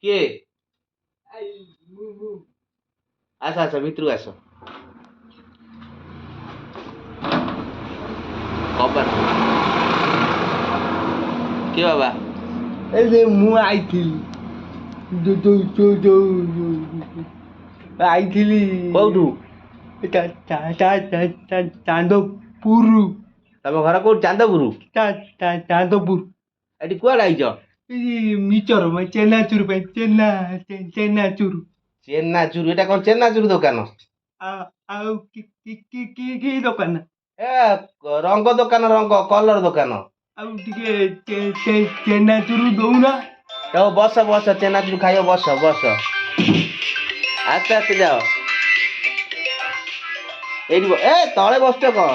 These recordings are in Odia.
କିଏ? ଆସ ଆସ, ଭିତରକୁ ଆସ। କବାଟ କିଏ ବାବା? ଏ ମୁଁ ଆଇଥିଲି, ଯୋଉ ଆଇଥିଲି। କୋଉଠୁ? ଚାନ୍ଦପୁର। ତମ ଘର କୋଉଠି? ଚାନ୍ଦପୁର? ଚାନ୍ଦପୁର। ଏଠି କୁଆଡେ ଆଇଛ? ମିଚର ଚେନାଚୁର ପାଇଁ, ଚେନା ଚେନାଚୁର। ଚେନାଚୁର? ଏଇଟା କଣ ଚେନାଚୁର ଦୋକାନ? ଆଉ କି ଦୋକାନ? ଏ ରଙ୍ଗ ଦୋକାନ, ରଙ୍ଗ କଲର ଦୋକାନ। ଆଉ ଟିକେ ଚେନାଚୁର ଦଉନା। ହଉ ବସ ବସ, ଚେନାଚୁର ଖାଇବ, ବସ ବସ। ଆସ୍ତେ ଆସ୍ତେ ଯାଅ। ଏଇଠି ଏ ତଳେ ବସୁଛ କଣ?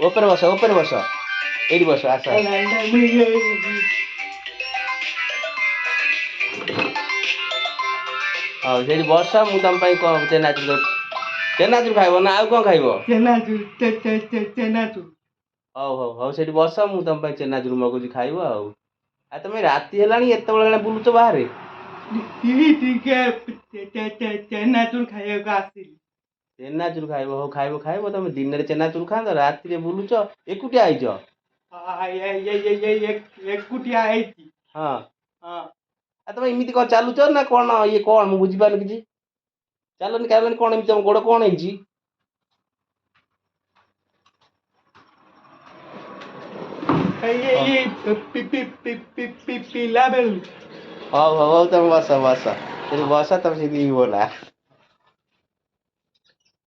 ଉପରେ ବସ, ଉପରେ ବସ, ଏଇଠି ବସ, ଆସ। ହଉ ସେଇଠି ବସ, ମୁଁ ତମ ପାଇଁ କଣ ଚେନାଚୁର, ଚେନାଚୁର ଖାଇବ ନା ଆଉ କଣ ଖାଇବ? ଚେନାଚୁର, ଚେନାଚୁର। ହଉ ହଉ ହଉ, ସେଇଠି ବସ, ମୁଁ ତମ ପାଇଁ ଚେନାଚୁର ମଗୁଛି, ଖାଇବ। ଆଉ ଆଉ ତମେ ରାତି ହେଲାଣି, ଏତେବେଳେ ହେଲାଣି ବୁଲୁଛ ବାହାରେ? ଟିକେ ଚେନାଚୁର ଖାଇବାକୁ ଆସିଲି। ଚେନାଚୁର ଖାଇବ? ହଉ ଖାଇବ ଖାଇବ। ତମେ ଦିନରେ ଚେନାଚୁର ଖାଆନ୍ତ, ରାତିରେ ବୁଲୁଛ। ଏକୁଟିଆ ଆଇଛ? ଏକୁଟିଆ ହେଇଛି। ହଁ। ଆଉ ତମେ ଏମିତି କଣ ଚାଲୁଛ ନା କଣ? ଇଏ କଣ, ମୁଁ ବୁଝିପାରୁନି କିଛି। ଚାଲନି ଚାଲନି, କଣ ଏମିତି ତମ ଗୋଡ଼ କଣ ହେଇଛି? ପିଲା ବେଳୁ। ହଉ ହଉ ହଉ, ତମେ ବସ ବସ, ସେଠି ବସ, ତମେ ସେଠି ବୋଲା।